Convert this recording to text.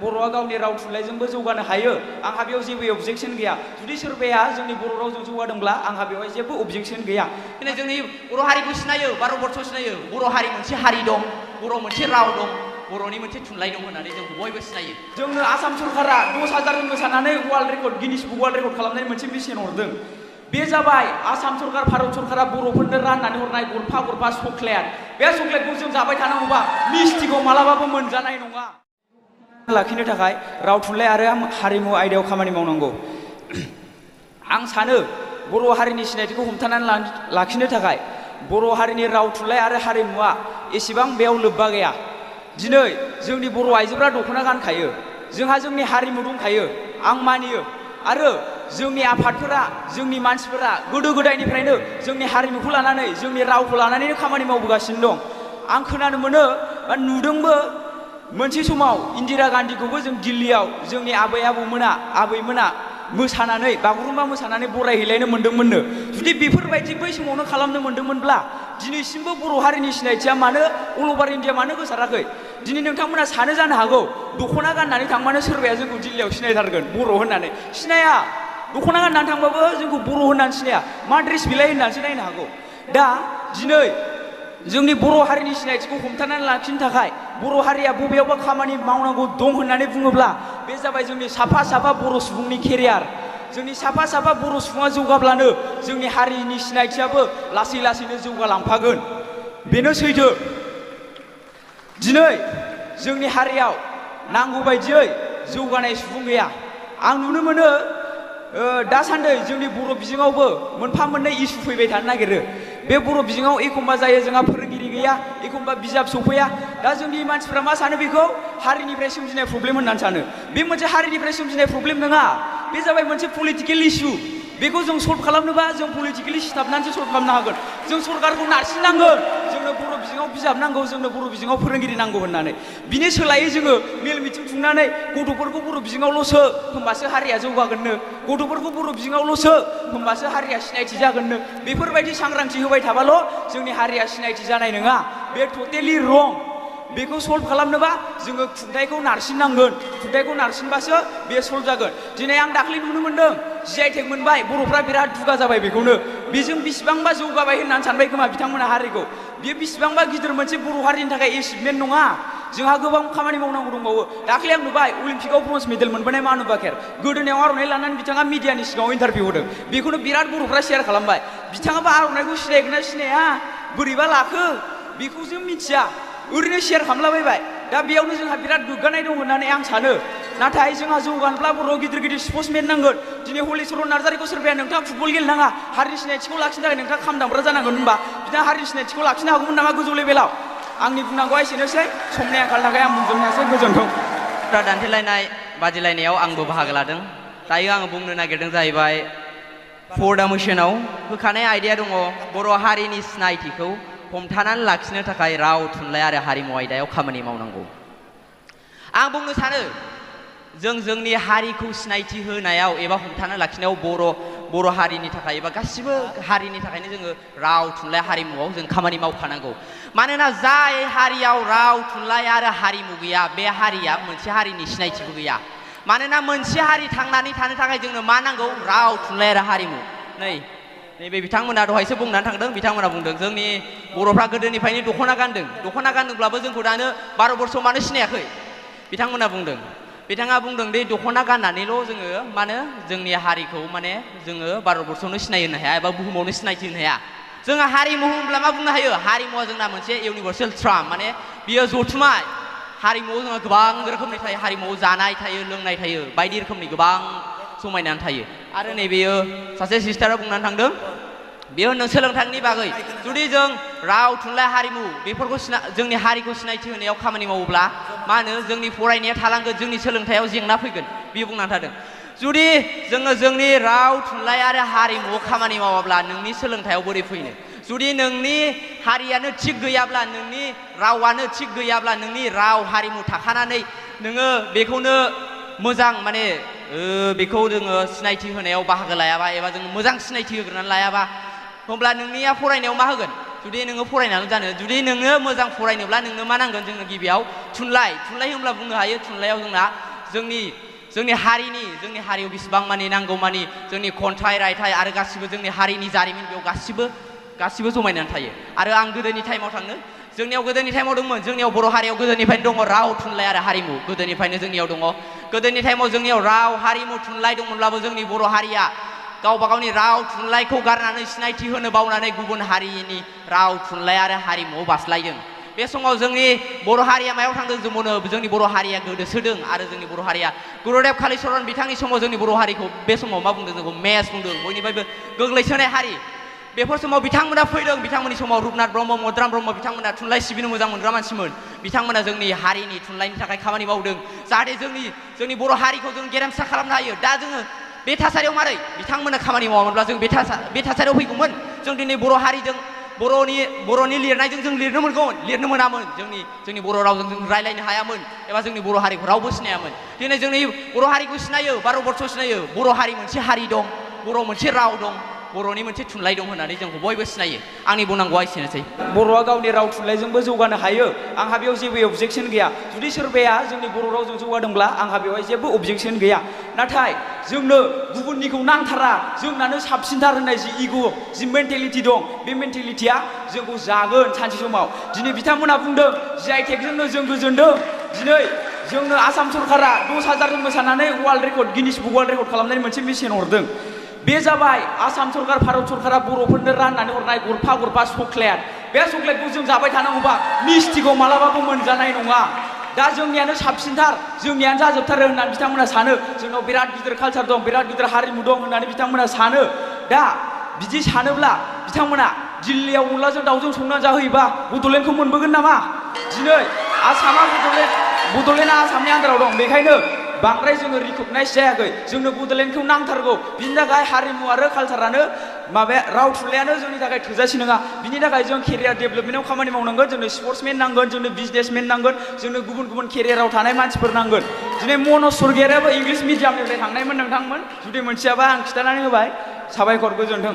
बर'आ गावनि राव थुनलाइजोंबो जौगानो हायो आंहा बेयाव जेबो अबजेक्शन गैया जुदि सोरबाया जोंनि बर' रावजों जौगादोंब्ला आंहा बेवहाय जेबो अबजेक्शन गैया दिनै जोंनि बर' हारिखौ सिनायो भारतबर्षआव सिनायो बर' हारि मोनसे हारि दं बर' मोनसे राव दं बर'नि मोनसे थुनलाइ दं होननानै जों बयबो सिनायो जोंनो आसाम सरकारा 10,000 जन मोसानानै world record Guinness book world record खालामनाय मोनसे मिशन हरदों बे जाबाय आसाम सरकार भारत सरकारा बर'फोरनो राननानै हरनाय गरफा गरफा चक्लेट बे चक्लेटखौ जों जाबाय थानांगौबा मिस्टिखौ मालाबाबो मोनजानाय नङा लाखिनो थाखाय राव थुनलाइ आरो हारिमु आयदायाव खामानि मावनांगौ आं सानो बर' हारिनि सिनायथिखौ हमथानानै लाखिनो थाखाय बर' हारिनि राव थुनलाइ आरो हारिमुवा एसेबां बेयाव लोब्बा गैया दिनै जोंनि बर' आइजोफोरा दख'ना गानखायो जोंहा जोंनि हारिमु दंखायो आं मानियो आरो जोंनि आफादफोरा जोंनि मानसिफोरा गोदो गोदायनिफ्रायनो जोंनि हारिमुखौ लानानै जोंनि रावखौ लानानैनो खामानि मावबोगासिनो दं आं खोनानो मोनो बा नुदोंबो मोनसे समाव इन्दिरा गान्धीखौबो जों दिल्लीयाव जोंनि आबैमोना मोसानानै बागुरुम्बा मोसानानै बरायहैलायनो मोन्दोंमोननो जुदि बेफोरबायदि बै समावनो खालामनो मोन्दोंमोनब्ला दिनैसिमबो बर' हारिनि सिनायथिया मानो अल अभार इन्डिया मानो गोसाराखै दिनै नोंथांमोना सानो जानो हागौ दख'ना गाननानै थांबानो सोरबाया जोंखौ दिल्लीयाव सिनायथारगोन बर' होननानै सिनाया दख'ना गाननानै थांबाबो जोंखौ बर' होननानै सिनाया मा ड्रेस बिलाय होननानैसो नायनो हागौ दा दिनै जोंनि बर' हारिनि सिनायथिखौ हमथानानै लाखिनो थाखाय बर' हारिया बबेयावबा खामानि मावनांगौ दं होननानै बुङोब्ला बे जाबाय जोंनि साफा साफा बर' सुबुंनि केरियार जोंनि साफा साफा बर' सुबुङा जौगाब्लानो जोंनि हारिनि सिनायथियाबो लासै लासैनो जौगालांफागोन बेनो सैथो दिनै जोंनि हारियाव नांगौ बायदियै जौगानाय सुबुं गैया आं नुनो मोनो दासान्दि जोंनि बर' बिजोङावबो मोनफा मोननै इसु फैबाय थानो नागिरो बे बर' बिजोङाव एखमबा जायो जोंहा फोरोंगिरि गैया एखमबा बिजाब सफैया दा जोंनि मानसिफ्रा मा सानो बेखौ हारिनिफ्राय सोमजिनाय प्रब्लेम होननानै सानो बे मोनसे हारिनिफ्राय सोमजिनाय प्रब्लेम नङा बे जाबाय मोनसे पलिटिकेल इस्यु बेखौ जों सल्भ खालामनोबा जों पलिटिकेलि सिथाबनानैसो सल्भ खालामनो हागोन जों सरकारखौ नारसिननांगोन जोंनो बर' बिजोङाव बिजाब नांगौ जोंनो बर' बिजोङाव फोरोंगिरि नांगौ होननानै बिनि सोलायै जोङो मेल मिटिं खुंनानै गथ'फोरखौ बर' बिजोङावल' सो होमबासो हारिया जौगागोननो गथ'फोरखौ बर' बिजोङावल' सो होमबासो हारिया सिनायथि जागोननो बेफोरबायदि सांग्रांथि होबाय थाबाल' जोंनि हारिया सिनायथि जानाय नङा बे टटेलि रं बेखौ सल्भ खालामनोबा जोङो खुंथायखौ नारसिननांगोन खुंथायखौ नारसिनबासो बे सल्भ जागोन दिनै आं दाखालि नुनो मोन्दों GI मोनबाय बर'फ्रा बिराद दुगा जाबाय बेखौनो बेजों बेसेबांबा जौगाबाय होननानै सानबाय खोमा बिथांमोना हारिखौ बेयो बेसेबांबा गिदिर मोनसे बर' हारिनि थाखाय एचिभमेन्ट नङा जोंहा गोबां खामानि मावनांगौ दंबावो दाखालि आं नुबाय अलिम्पिकआव ब्रन्ज मेडेल मोनबोनाय मानु बाकेर गोदोनायाव आर'नाइ लानानै बिथाङा मिडियानि सिगाङाव इन्टारभिउ होदों बेखौनो बिराद बर'फ्रा शेयार खालामबाय बिथाङाबो आर'नाइखौ सिनायगोन ना सिनाया बोरैबा लाखो बेखौ जों मिथिया ओरैनो शेयार खालामलाबायबाय दा बेयावनो जोंहा बिराद गोग्गानाय दं होननानै आं सानो नाथाय जोंहा जौगानोब्ला बर'आव गिदिर गिदिर स्पर्ट्समेन नांगोन दिनै हलिचरन नार्जारिखौ सोरबाया नोंथाङा फुटबल गेलेनाङा हारिनि सिनायथिखौ लाखिनो थाखाय नोंथाङा खाम दामग्रा जानांगोन होनबा बिथाङा हारिनि सिनायथिखौ लाखिनो हागौमोन नामा गोजौ लेभेलाव आंनि बुंनांगौआ एसेनोसै समनि आंखालनि थाखाय आं बुंजोबनो हायासै गोजोन्थों दान्थेलायनाय बादिलायनायाव आंबो बाहागो लादों दायो आङो बुंनो नागिरदों जाहैबाय फर्डा मिशनाव होखानाय आयदाया दङ बर' हारिनि सिनायथिखौ हमथानानै लाखिनो थाखाय राव थुनलाइ आरो हारिमु आयदायाव खामानि मावनांगौ आं बुंनो सानो जों जोंनि हारिखौ सिनायथि होनायाव एबा हमथाना लाखिनायाव बर' हारिनि थाखाय एबा गासिबो हारिनि थाखायनो जोङो राव थुनलाइ हारिमुआव जों खामानि मावखानांगौ मानोना जाय हारियाव राव थुनलाइ आरो हारिमु गैया बे हारिया मोनसे हारिनि सिनायथिबो गैया मानोना मोनसे हारि थांनानै थानो थाखाय जोंनो मा नांगौ राव थुनलाइ आरो हारिमु नैबे बिथांमोना दहायसो बुंनानै थांदों बिथांमोना बुंदों जोंनि बर'फ्रा गोदोनिफ्रायनो दख'ना गानदोंब्लाबो जोंखौ दानो भारतबर्षआव मानो सिनायाखै बिथाङा बुंदों दे दख'ना गाननानैल' जोङो मानो जोंनि हारिखौ माने जोङो भारतबर्षआवनो सिनायहोनो हाया एबा बुहुमावनो सिनायथि होनो हाया जोंहा हारिमु होनब्ला मा बुंनो हायो हारिमुवा जोंना मोनसे इउनिभार्सेल ट्राम माने बियो जथुमा हारिमुआव जोंहा गोबां रोखोमनि थायो हारिमुआव जानाय थायो लोंनाय थायो बायदि रोखोमनि गोबां समायनानै थायो आरो नैबेयो सासे सिस्टारा बुंनानै थांदों बेयो होनदों सोलोंथाइनि बागै जुदि जों राव थुनलाइ हारिमु बेफोरखौ जोंनि हारिखौ सिनायथि होनायाव खामानि मावोब्ला मा होनो जोंनि फरायनाया थालांगोन जोंनि सोलोंथाइयाव जेंना फैगोन बियो बुंनानै थादों जुदि जोङो जोंनि राव थुनलाइ आरो हारिमुआव खामानि मावाब्ला नोंनि सोलोंथाइयाव बोरै फैनो जुदि नोंनि हारियानो थिग गैयाब्ला नोंनि रावानो थिग गैयाब्ला नोंनि राव हारिमु थाखानानै नोङो बेखौनो मोजां माने बेखौ जोङो सिनायथि होनायाव बाहागो लायाबा एबा जों मोजां सिनायथि होग्रोनानै लायाबा होमब्ला नोंनिया फरायनायाव मा होगोन जुदि नोङो फरायनानै जानो जुदि नोङो मोजां फरायनोब्ला नोंनो मा नांगोन जोंनो गिबियाव थुनलाइ होनब्ला बुंनो हायो थुनलाइयाव जोंना जोंनि हारियाव बेसेबां मानि नांगौ मानि जोंनि खन्थाइ रायथाइ आरो गासिबो जोंनि हारिनि जारिमिन बेयाव गासिबो जमायनानै थायो आरो आं गोदोनि टाइमाव थांनो जोंनियाव गोदोनि टाइमाव दंमोन जोंनियाव बर' हारियाव गोदोनिफ्रायनो दङ राव थुनलाइ आरो हारिमु गोदोनिफ्रायनो जोंनियाव दङ गोदोनि टाइमाव जोंनियाव राव हारिमु थुनलाइ दंमोनब्लाबो जोंनि बर' हारिया गावबा गावनि राव थुनलाइखौ गारनानै सिनायथि होनो बावनानै गुबुन हारिनि राव थुनलाइ आरो हारिमुआव बास्लायदों बे समाव जोंनि बर' हारिया मायाव थांदों जोंनि बर' हारिया गोदोसोदों आरो जोंनि बर' हारिया गुरुदेब कालिचरन बिथांनि समाव जोंनि बर' हारिखौ बे समाव मा बुंदों जोंखौ मेस बुंदों बयनिफ्रायबो गोग्लैसोनाय हारि बेफोर समाव बिथांमोना फैदों बिथांमोननि समाव रुपनाथ ब्रह्म मद्राम ब्रह्म बिथांमोना थुनलाइ सिबिनो मोजां मोनग्रा मानसिमोन बिथांमोना जोंनि हारिनि थुनलाइनि थाखाय खामानि मावदों जाहाथे जोंनि बर' हारिखौ जों गेरेमसा खालामनो हायो दा जोङो बे थासारियाव मारै बिथांमोना खामानि मावामोनब्ला जों बे थासारियाव फैगौमोन जों दिनै बर' हारिजों बर'नि लिरनायजों जों लिरनो मोनामोन जोंनि बर' रावजों जों रायलायनो हायामोन एबा जोंनि बर' हारिखौ रावबो सिनायामोन दिनै जोंनि बर' हारिखौ सिनायो भारतबर्षआव सिनायो बर' हारि मोनसे हारि दं बर' मोनसे राव दं बर'नि मोनसे थुनलाइ दं होननानै जोंखौ बयबो सिनायो आंनि बुंनांगौआ एसेनोसै बर'आ गावनि राव थुनलाइजोंबो जौगानो हायो आंहा बेयाव जेबो अबजेक्सन गैया जुदि सोरबाया जोंनि बर' रावजों जौगादोंब्ला आंहा बेवहाय जेबो अबजेक्सन गैया नाथाय जोंनो गुबुननिखौ नांथारा जोंनानो साबसिनथार होननाय जि इग' जि मेन्टेलिटि दं बे मेन्टेलिटिया जोंखौ जागोन सानसे समाव दिनै बिथांमोना बुंदों जि आइ टेकजोंनो जों गोजोनदों दिनै जोंनो आसाम सरकारा 10,000 जों मोसानानै world record Guinness book world record खालामनायनि मोनसे मिशन हरदों बे जाबाय आसाम सरकार भारत सरकारा बर'फोरनो राननानै हरनाय गरफा चक्लेट बे चक्लेटखौ जों जाबाय थानांगौबा मिस्टिखौ मालाबाबो मोनजानाय नङा दा जोंनियानो साबसिनथार जोंनियानो जाजोबथारो होननानै बिथांमोना सानो जोंनाव बिराद गिदिर कालचार दं बिराद गिदिर हारिमु दं होननानै बिथांमोना सानो दा बिदि सानोब्ला बिथांमोना दिल्लीयाव अनलाजों दाउजों संनानै जाहोयोबा बड'लेण्डखौ मोनबोगोन नामा दिनै आसामा बड'लेण्डआ आसामनि आन्दाराव दं बेखायनो बांद्राय जोङो रिकगनाइज जायाखै जोंनो बड'लेण्डखौ नांथारगौ बिनि थाखाय हारिमु आरो कालचारानो राव थुनलाइयानो जोंनि थाखाय थोजासे नङा बिनि थाखाय जों केरियार डेभेलपमेन्टआव खामानि मावनांगोन जोंनो स्पर्ट्समेन नांगोन जोंनो बिजनेसमेन नांगोन जोंनो गुबुन केरियाराव थानाय मानसिफोर नांगोन दिनै मनज स्वर्गियारियाबो इंलिस मिडियामनिफ्राय थांनायमोन नोंथांमोन जुदि मोनथियाबा आं खिन्थानानै होबाय साबायखर गोजोन्थों